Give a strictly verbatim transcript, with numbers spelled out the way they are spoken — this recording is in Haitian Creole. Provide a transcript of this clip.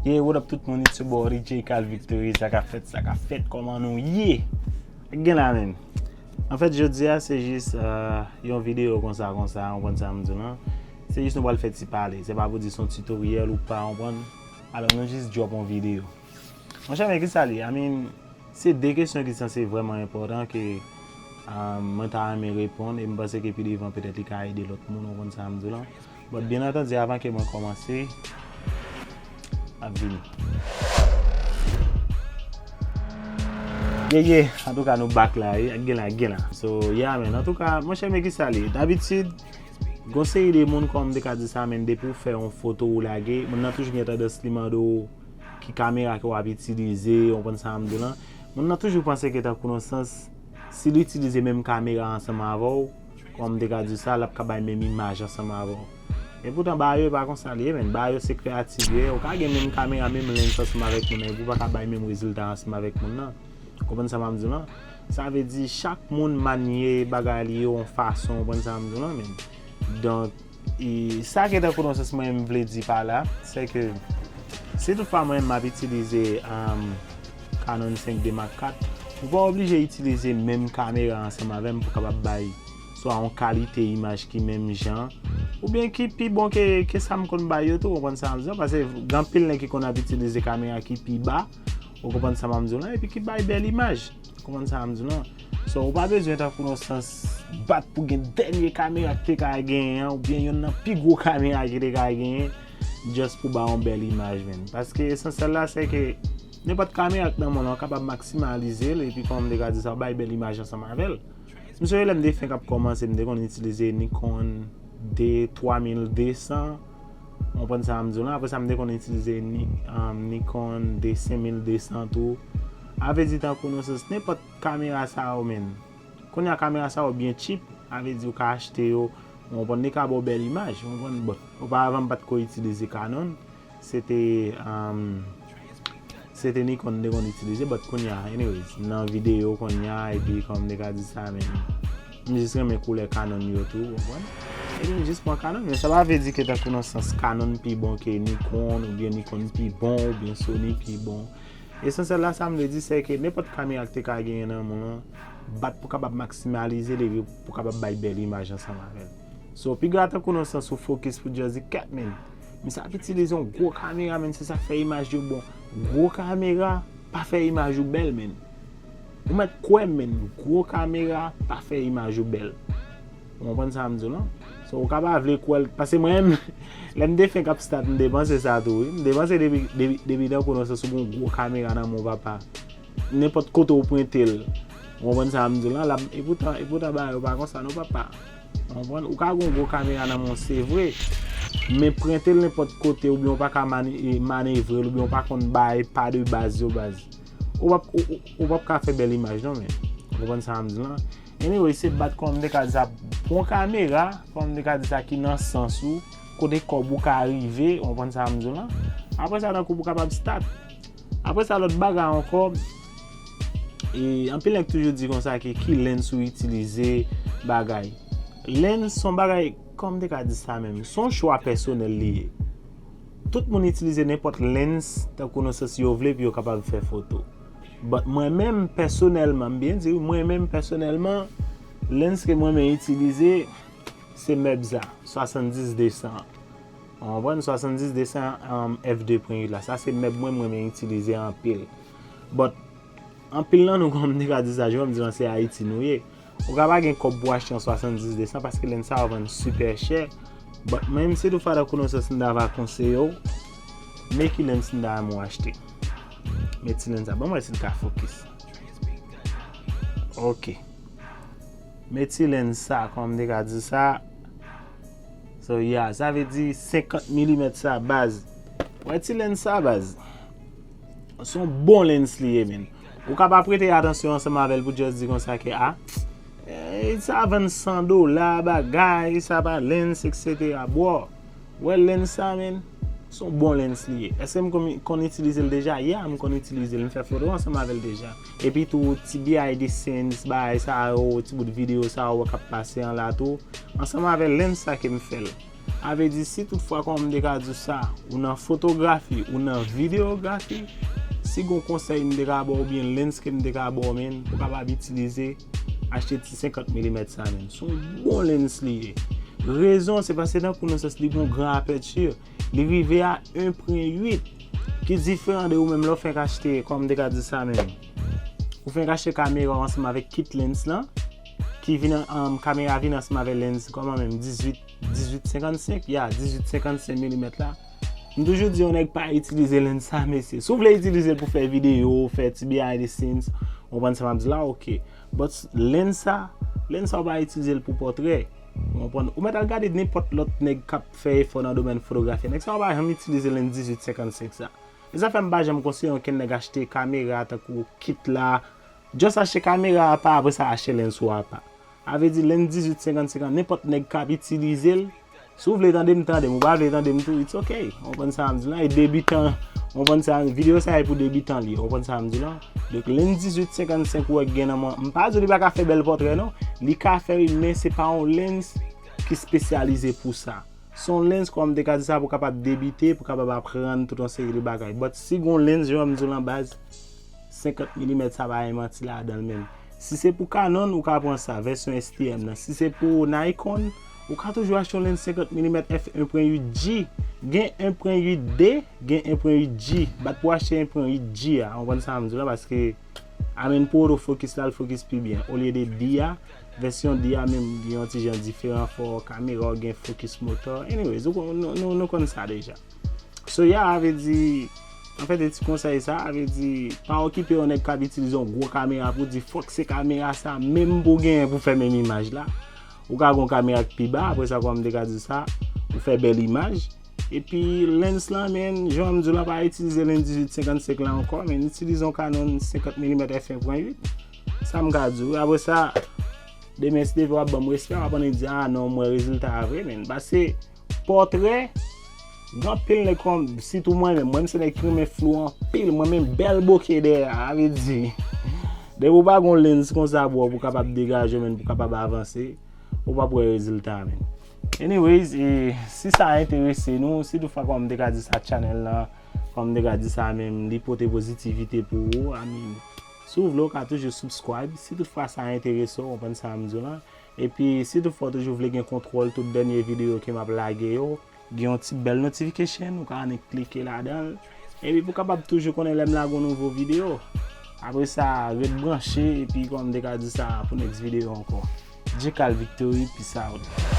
Yeah, what up tout moun, it's your boy D J Cal Victory. Sa k ap fèt, sa k ap fèt, kòman nou ye? Gen la menm. Anfèt, jodi a se jis euh, yon videyo konsa konsa, ou konprann sa m di w lan. Se jis nou pral fè ti pale. Se pa pou di se yon tutorial ou pa, ou konprann. Alò nou jis drop yon videyo. Monchè, men ki sa li? I mean, se de kesyon ki sanse vrèman enpòtan ke um, mwen ta renmen reponn e m panse ke pi devan petèt li ka ede lòt moun, ou konprann sa m di w lan. But byen antandi, avan ke mwen kòmanse, ap vini. Ye ye, antouka nou back la, wi, gen la, gen la. So, yeah man, antouka, monchè, men ki sa li? Dabitid, gon seri de moun, kòm m te ka di sa, men depi w fè yon foto ou lage, moun nan toujou gen tandans li mande w ki kamera ke w ap itilize, ou konprann sa m di w lan. Moun nan toujou panse ke tankou nan sans, si li itilize menm kamera ansanm avè w, kòm m te ka di sa, l ap ka bay menm imaj ansanm avè w. Epoutan, bagay yo pa konsa li ye, men bagay yo se kreyatif yo ye. Ou ka gen menm kamera, menm lens ansanm avèk moun nan, epi w pa ka bay menm rezilta ansanm avèk moun nan. Ou konprann sa m ap di w lan? Sa vle di, chak moun manye bagay li yo yon fason, ou konprann sa m di w lan, men. Donk, e sa ke tankou nan sans mwen m vle di pa la, se ke si toutfwa mwen m ap itilize um, Canon senk D Mark kat, ou pa oblije itilize menm kamera ansanm avè m pou kapab bay swa yon kalite imaj ki menm jan, oubyen ki pi bon ke, ke sa m konn bay yo tou, ou konprann sa m di w lan, paske gen anpil nèg ki konn ap itilize kamera ki pi ba, ou konprann sa m ap di w lan, epi ki bay bèl imaj, ou konprann sa m di w lan. So, ou pa bezwen tankou nan sans bat pou gen dènye kamera ki te ka genyen an, oubyen yonn nan pi gwo kamera ki te ka genyen, just pou ba yon bèl imaj, menn. Paske esansyèl la, se ke nenpòt kamera ki nan men w lan, ou kapab maksimalize l, epi kòm m te ka di sa, bay bèl imaj ansanm avè l. M sonje lè m te fenk ap kòmanse, m te konn itilize Nikon D twa mil de san. Ou konprann sa m di w lan? Apre sa, m te konn itilize Ni- um, Nikon D senk mil de san tou. A vle di, tankou nan sans, nenpòt kamera sa yo, menn. Kounye a, kamera sa yo byen cheap, a vle di, ou ka achte yo, ou konprann, li ka ba w bèl imaj, ou konprann? Bon, oparavan, m pa t ko itilize Canon. Se te um, se te Nikon m te konn itilize, but kounye a, anyways, nan videyo kounye a, epi kòm m te ka di sa, men m jis renmen koulè Canon yo tou, ou konprann? Epi m jis pran Canon, men sa pa vle di ke tankou nan sans Canon pi bon ke Nikon, oubyen Nikon pi bon, oubyen Sony pi bon. Esansyèl la, sa m vle di, se ke nenpòt kamera ki te ka genyen nan men w lan, bat pou kapab maksimalize l epi pou kapab bay bèl imaj ansanm avè l. So, piga tankou nan sans ou fokis pou just di, "Kèt, men, misye ap itilize yon gwo kamera, men, se sa k fè imaj yo bon." Gwo kamera pa fè imaj ou bèl, men. Ou mèt kwè m, men, gwo kamera pa fè imaj ou bèl. Ou konprann sa m di w lan? So, ou ka pa vle kwè l, paske mwen menm, lè m te fenk ap start, m te panse sa tou, wi. M te panse depi, depi, depi tankou nan sans ou gen yon gwo kamera nan men w, papa. Nenpòt kote ou pwente l. Ou konprann sa m di w lan? L ap, epoutan, epoutan bagay yo pa konsa non, papa. Ou konprann? Ou ka gen yon gwo kamera nan men w, se vre. Men pwente l nenpòt kote, oubyen ou pa ka mane- manevre l, oubyen ou pa konn bay pa de baz yo baz. Ou p ap, ou, ou, ou p ap ka fè bèl imaj non, men. Ou konprann sa m di w lan? Anyway, se bat kòm m te ka di sa, bon kamera, kòm m te ka di sa, ki nan sans ou, kote kòb ou ka rive, ou konprann sa m di w lan? Apre sa, tankou pou kapab start. Apre sa, lòt bagay ankò, e, anpil nèg toujou di konsa ke ki lens ou itilize, bagay. Lens se yon bagay, kòm m te ka di sa menm, se yon chwa pèsonèl li ye. Tout moun itilize nenpòt lens, tankou nan sans yo vle, pou yo kapab fè foto. But mwen menm, pèsonèlman, m byen di, mwen menm, pèsonèlman, lens ke mwen menm itilize, se mèb sa, swasanndis de san. Ou konprann? Swasanndis de san, um, F de pwen uit la. Sa se mèb mwen, mwen menm itilize anpil. But, anpil nan nou, kòm m te ka di sa, jan m di w lan, se Ayiti nou ye. Ou ka pa gen kòb pou achte yon swasanndis de san paske lens sa yo vann sipè chè. But mwen menm, si toutfwa tankou nan sans m ta va konseye w, men ki lens m ta renmen w achte. Men ti lens sa, ban m wè si l ka fokis. Ok. Men ti lens sa, kòm m te ka di sa. So, yeah, sa vle di senkant milimèt sa, baz. Wè ti lens sa, baz. Se yon bon lens li ye, men. Ou ka pa prete atansyon ansanm avè l pou just di konsa ke, a, eh, sa vann san dola, bagay, sa pa lens, et cetera. Bro, wè lens sa, men, se yon bon lens li ye. Èske m konn, konn itilize l deja? Yeah, m konn itilize l. M fè foto ansanm avè l deja. Epi tou, ti behind the scenes, bagay sa yo, ti bout videyo sa yo k ap pase an la tou. Ansanm avè lens sa ke m fè l. A vle di, si tout fwa, kòman m te ka di w sa, ou nan fotografi, ou nan videyografi, si gon konsèy m te ka ba w oubyen lens ke m te ka ba w, men, ou kapab itilize, achte ti senkant milimèt sa, men. Se yon bon lens li ye. Rezon, se paske nan konesans li gon gran apèti, li rive a en pwen uit, ki diferan de ou menm lè w fenk achte, kòman m te ka di sa menm. Ou fenk achte kamera w ansanm avèk kit lens lan, ki vin an, kamera vin ansanm avèk lens kòman menm, dizuit, dizuit senkannsenk, ya, dizuit senkannsenk milimèt la. M toujou di yon nèg pa itilize lens sa, mesye. Si w vle itilize l pou fè videyo, fè ti behind the scenes, ou konprann sa m ap di la, oke. But lens sa, lens sa ou pa itilize l pou pòtrè. Ou konprann? Ou mèt al gade nenpòt lòt nèg k ap fè efò nan domèn fotografi. Nèg sa yo pa janm itilize lens dizuit senkannsenk sa. E sa fè m pa janm konseye okenn nèg achte kamera tankou kit la. Just achte kamera apa, apre sa achte lens ou apa. A vle di lens dizuit senkannsenk an, nenpòt nèg k ap itilize l. Si w vle tande m, tande m. Ou pa vle tande m tou, it's ok. Ou konprann sa m di la? E debitan, ou konprann sa, videyo sa e pou debitan li. Ou konprann sa m di la? Donk, lens dizuit senkannsenk ou wè k gen nan men, m pa di w li pa ka fè bèl pòtrè, non. Li ka fè, wi, men se pa yon lens ki espesyalize pou sa. Se yon lens, kòman m te ka di sa, pou kapab debite, pou kapab aprann tout yon seri de bagay. But si gon lens, jan m di w lan baz, senkant milimèt sa pa gen manti ladan l menm. Si se pou Canon, ou ka pran sa, vèsyon S T M nan. Si se pou Nikon, ou ka toujou achte yon lens senkant milimèt f en pwen uit G. Gen en pwen uit D, gen en pwen uit G. But pou achte en pwen uit G a, ou konprann sa m di w lan, paske I mean, pou autofocus la, l focus pi byen. Olye de D a, vèsyon D a menm, li yon ti jan diferan, fò kamera w gen focus motor. Anyways, ou kon-, nou, nou, nou konn sa deja. So, yeah, a vle di, anfèt, e ti konsèy sa, a vle di, pa okipe yon nèg k ap itilize yon gwo kamera pou di fòk se kamera sa menm pou w genyen pou fè menm imaj la. Ou ka gen yon kamera k pi ba, apre sa, kòman m te ka di sa, ou fè bèl imaj. Epi lens lan, men, jan m di w la, pa itilize lens dizuit senkannsenk la ankò, men itilize yon Canon senkant milimèt f en pwen uit. Sa m ka di w. Apre sa, demen, si Devi w ap ban m respè, w ap annik di, "Ah non, m wè rezilta a vre, men." Paske pòtrè, gen anpil nèg kòm, sitou mwen menm, mwen, m se nèg ki renmen flou anpil, mwen, men bèl bokè dèyè a, a vle di. Depi w pa gen yon lens konsa, bro, pou w kapab degaje w, men, pou w kapab avanse, ou p ap wè rezilta, men. Anyways, e, si sa enterese nou, si toutfwa, kòm m te ka di sa, channel lan, kòm m te ka di sa menm, li pote pozitivite pou ou, I mean, si w vle, w ka toujou subscribe. Si toutfwa sa enterese w, w konprann sa m di w lan. Epi, si toutfwa w toujou vle gen kontwòl tout dènye videyo ke m ap lage yo, gen yon ti bèl notification, ou ka annik klike ladan l. Epi pou w kapab toujou konnen lè m lage yon nouvo videyo. Apre sa, ret branche, epi kòm m te ka di sa pou next videyo ankò. Djekal Victory, peace out.